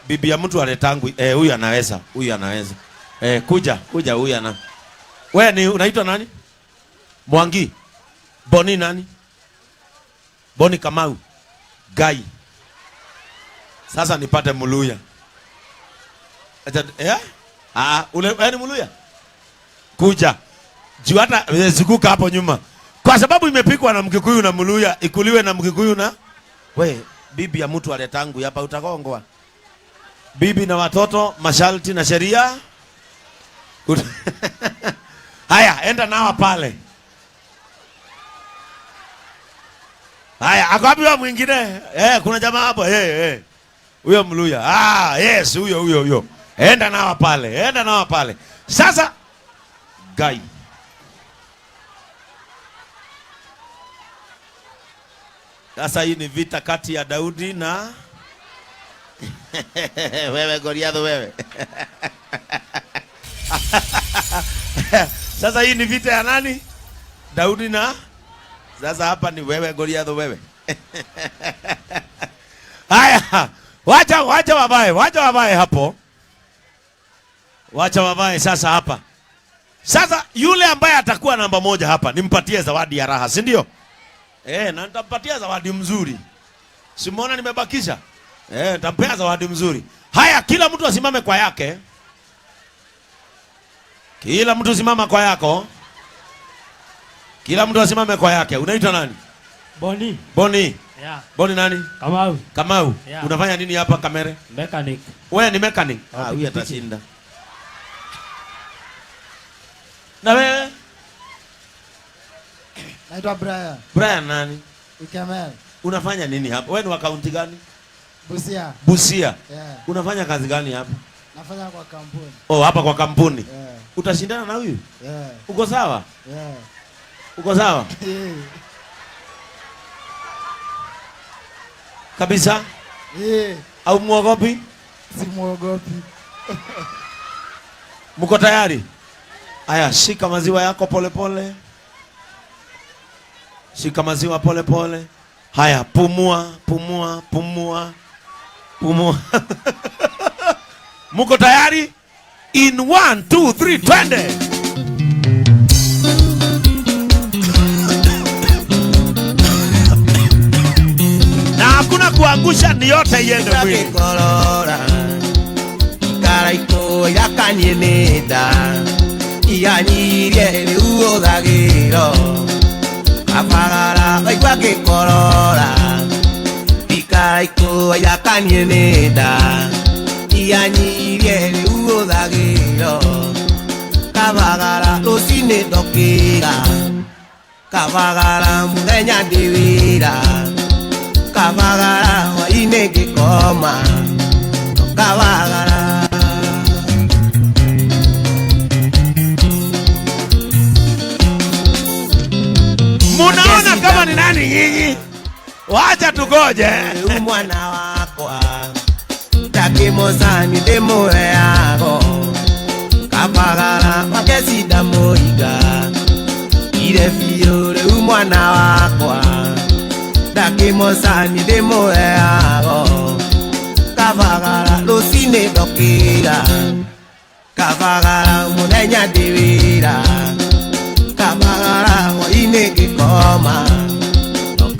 Bibi ya mtu aletangwi. Eh, huyu anaweza. Huyu anaweza. Eh, kuja, kuja huyu ana. Wewe ni unaitwa nani? Mwangi. Boni nani? Boni Kamau. Gai. Sasa nipate Muluya. Acha eh? Ah, ule wewe ni Muluya? Kuja. Juu hata zunguka hapo nyuma. Kwa sababu imepikwa na Mkikuyu na Muluya, ikuliwe na Mkikuyu na we, bibi ya mtu aletangu hapa utakongwa. Bibi na watoto, masharti na sheria. Haya, enda nawa pale. Haya, ako wapi mwingine? Eh, kuna jamaa hapo. Eh, eh. Huyo Mluya. Ah, yes, huyo huyo huyo. Enda nawa pale. Enda nawa pale. Sasa Gai. Sasa hii ni vita kati ya Daudi na wewe Goliath wewe. Sasa hii ni vita ya nani? Daudi na sasa hapa ni wewe Goliath wewe. Haya, wacha wacha wabae, wacha wabae hapo. Wacha wabae sasa hapa. Sasa yule ambaye atakuwa namba moja hapa nimpatie zawadi ya raha, si ndio? Eh, na nitampatia zawadi mzuri. Simuona nimebakisha? Eh, nitampea zawadi mzuri. Haya, kila mtu asimame kwa yake. Kila mtu simama kwa yako. Kila mtu asimame kwa yake. Unaitwa nani? Boni. Boni. Yeah. Boni nani? Kamau. Kamau. Yeah. Unafanya nini hapa Kamere? Mechanic. Wewe ni mechanic? Ah, huyu pikipiki. atashinda. Na wewe? Naitwa Brian Brian nani? Ikemel, Unafanya nini hapa? Wewe ni wa kaunti gani? Busia. Busia. Yeah. Unafanya kazi gani hapa? Nafanya kwa kampuni. Oh, hapa kwa kampuni. Yeah. Utashindana na huyu? Yeah. Uko sawa? Yeah. Uko sawa? Yeah. Kabisa? Yeah. Au muogopi? Simuogopi. Mko tayari? Aya, shika maziwa yako polepole pole. Shika maziwa polepole pole. Haya, pumua, pumua, pumua. Pumua. Mko tayari? In 1 2 3 twende. Na hakuna kuangusha, ni yote iende mwili. Ngĩkorora karaikũ yakanie nĩ nda ianyirie rĩu ũthagĩro kabagara waigua ngĩkorora ikaraikũ yakanie nĩ nda ianyirie rĩu ũthagĩro kabagara rũcinĩ ndokĩra kabagara mũthenya ndĩ wĩra kabagara hwainĩ ngĩkoma kabagara. Munaona kama ni nani nyinyi? Wacha tugoje. Rĩu mwana wakwa ndakĩmũcani ndĩmũheago kabagara makecinda mũiga ire biũ rĩu mwana wakwa ndakĩmũcani ndĩmũheago kabagara rũcinĩ ndokĩra kabagara mũthenya ndĩ wĩra kabagara hwainĩ ngĩkoma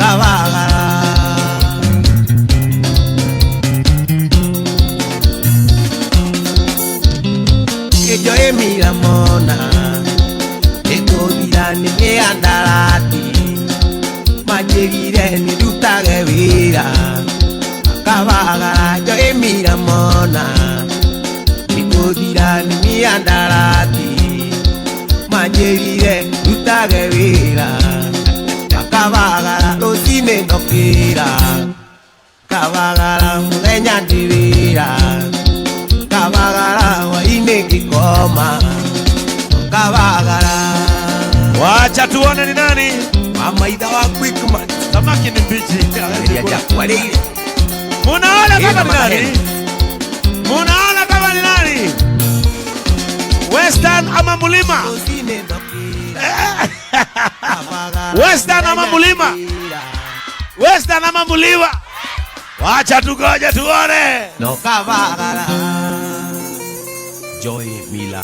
kabagara. Kĩnjo ĩmira mona ĩkũthira nĩ mĩandarati manjĩrire nĩ ndutage wĩra kabagara njo ĩmira mona ĩkũthira nĩ mĩandarati manjĩrire ndutage wĩra kabagara rũcinĩ ndokĩra kabagara mũthenya ndĩ wĩra kabagara hwainĩ ngĩkoma kabagara. Wacha tuone ni nani. Mamaitha wa Quickmart. Samaki ni mbichi. Ĩrĩa njakwarĩire. Munaona kama ni Ĩna nani? maheni. Munaona kama ni nani? Western ama Mulima? Rũcinĩ ndokĩra. Western ama Mulima? Western ama Muliwa? Wacha tugoje tuone. No kabagara. Joy Mila.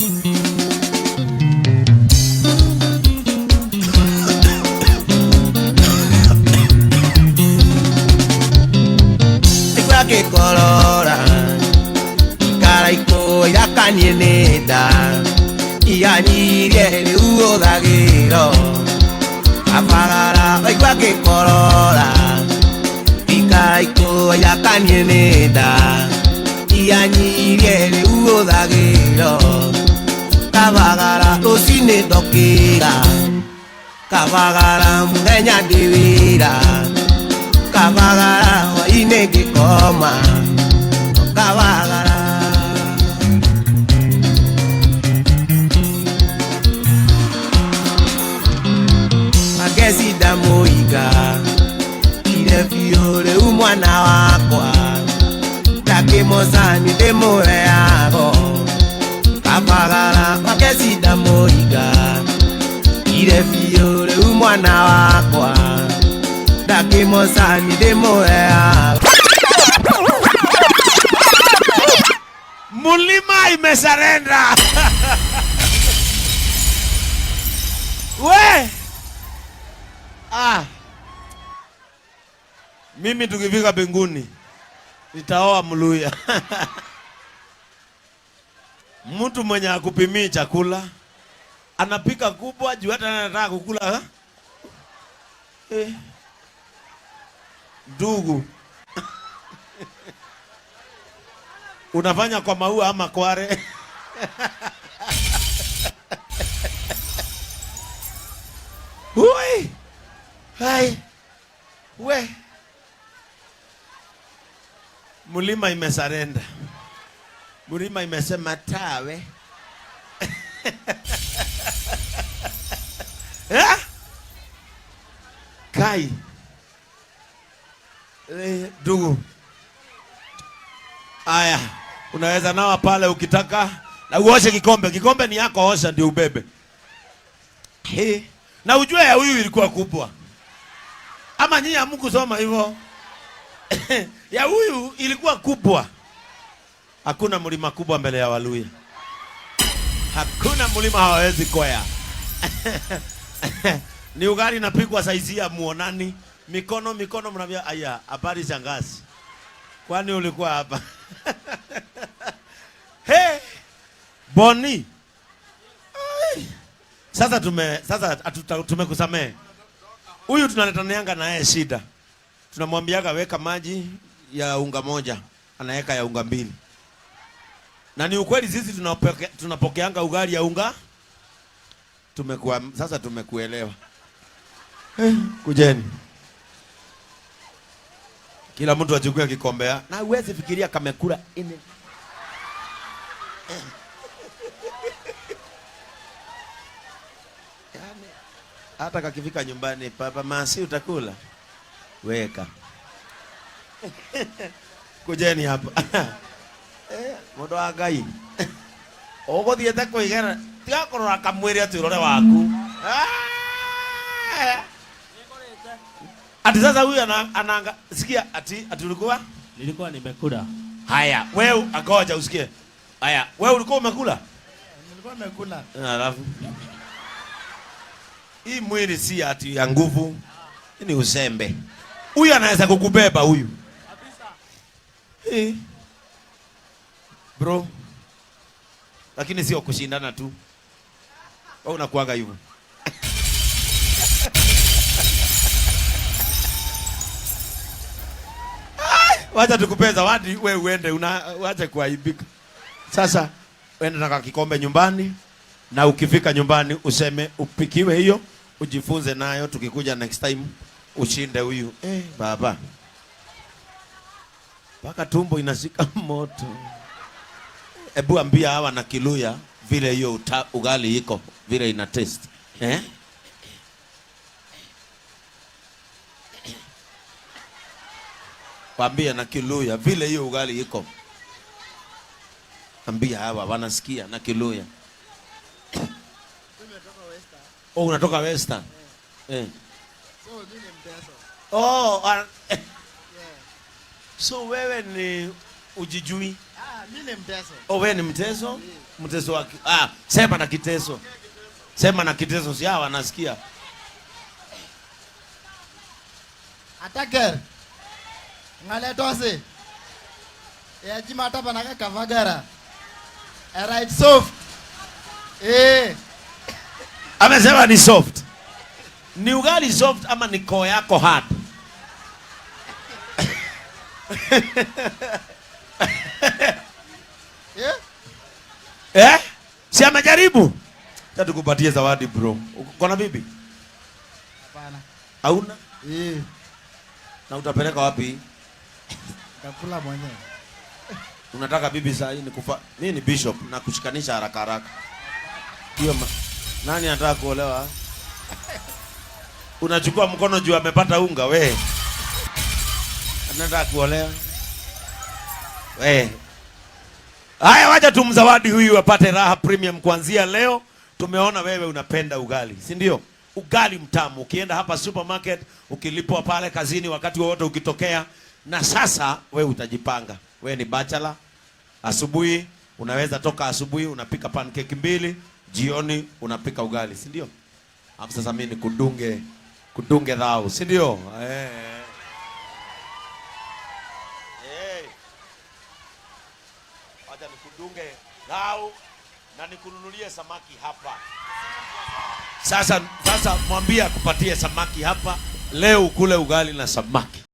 Ikwake korora karaiko irakanie nenda ianyirie riu ũthagĩro kabagara ikwake korora ikaraiko irakanie nenda ianyirie riu ũthagĩro kabagara rũcinĩ ndokĩra kabagara mũthenya ndĩ wĩra kabagara hwainĩ ngĩkoma kabagara. Magezi ndamũiga ire biũ rĩu mwana wakwa ndakĩmocani ndĩmũheago kabagara. Magezi ndamũiga ire biũ rĩu mwana wakwa ndakĩmocani ndĩmũheago. Mulima imesarenda. We! Ah. Mimi tukifika mbinguni nitaoa Mluya. Mtu mwenye akupimii chakula anapika kubwa juu hata anataka kukula, ha? Eh. Ndugu. Unafanya kwa maua ama kware? Ui! Hai. We. Mulima imesarenda. Mulima imesema tawe. Eh? Kai. Ndugu. Aya, unaweza nawa pale ukitaka na uoshe kikombe. Kikombe ni yako, osha ndio ubebe. He. Na ujue ya huyu ilikuwa kubwa. Ama nyinyi hamkusoma hivyo? Ya huyu ilikuwa kubwa. Hakuna mlima kubwa mbele ya Waluya. Hakuna mlima hawawezi kwea. Ni ugali napikwa saizi ya muonani. Mikono mikono mnaambia aya, habari shangazi. Kwani ulikuwa hapa? Hey, Boni. Ay. Sasa tumekusamehe. Huyu tunaletanianga na yeye shida. Tunamwambiaga weka maji ya unga moja, anaweka ya unga mbili. Na ni ukweli sisi tunapokeanga ugali ya unga. Sasa tumekuelewa. Kujeni. Kila mtu achukue kikombe. Na huwezi fikiria kamekula ine. Yaani, hata kakifika nyumbani, papa masi utakula? Weka. Kujeni hapa. Mundu wa Ngai. Ũgũthiĩte kwĩgera, tiga kũrora kamwĩrĩ atĩ ũrore waku. Ati sasa huyu anaanga, sikia ati ulikuwa? Nilikuwa nimekula. Haya, wewe agoja usikie. Haya, wewe ulikuwa umekula? Nilikuwa nimekula. Alafu hii mwili si ati ya nguvu, ni uzembe. Huyu anaweza kukubeba huyu. Kabisa. Bro. Lakini sio kushindana tu. Wewe unakuaga hivyo. Wacha tukupe zawadi wewe uende, wacha kuaibika. Sasa uende na kikombe nyumbani, na ukifika nyumbani useme upikiwe hiyo, ujifunze nayo, tukikuja next time ushinde huyu. Baba. Paka tumbo inashika moto. Ebu ambia hawa na Kiluya vile hiyo ugali iko, vile ina taste. Waambie na Kiluya vile hiyo ugali iko. Ambia hawa wanasikia na Kiluya. Oh, unatoka Western. So mimi ni Mteso. Oh, Yeah. So wewe ni ujijui? Ah, mimi ni mteso. Oh, wewe ni mteso? Mteso wa ah, sema na kiteso. Sema na kiteso, si hawa wanasikia. Ataker. Ngale tose. Ya jima tapa na kavagara. Right soft. Eh. Amesema ni soft. Ni ugali soft ama ni koo yako hard? Eh? Eh? Si amejaribu? Acha tukupatie zawadi bro. Uko na bibi? Hapana. Hauna? Eh. Na utapeleka wapi? Nitakula mwenyewe. Unataka bibi saa hii nikufa? Mimi ni bishop na kushikanisha haraka haraka. Hiyo nani anataka kuolewa? Unachukua mkono juu amepata unga we. Anataka kuolewa. We. Haya, wacha tumzawadi huyu apate raha premium kuanzia leo. Tumeona wewe unapenda ugali, si ndio? Ugali mtamu. Ukienda hapa supermarket, ukilipwa pale kazini, wakati wowote ukitokea. Na sasa wewe utajipanga. Wewe ni bachelor. Asubuhi unaweza toka asubuhi unapika pancake 2, jioni unapika ugali, si ndio? Hapo sasa mimi ni kudunge dhao, si ndio? Wacha nikudunge dhao na nikununulie samaki hapa. Sasa mwambie akupatie samaki hapa leo, ukule ugali na samaki.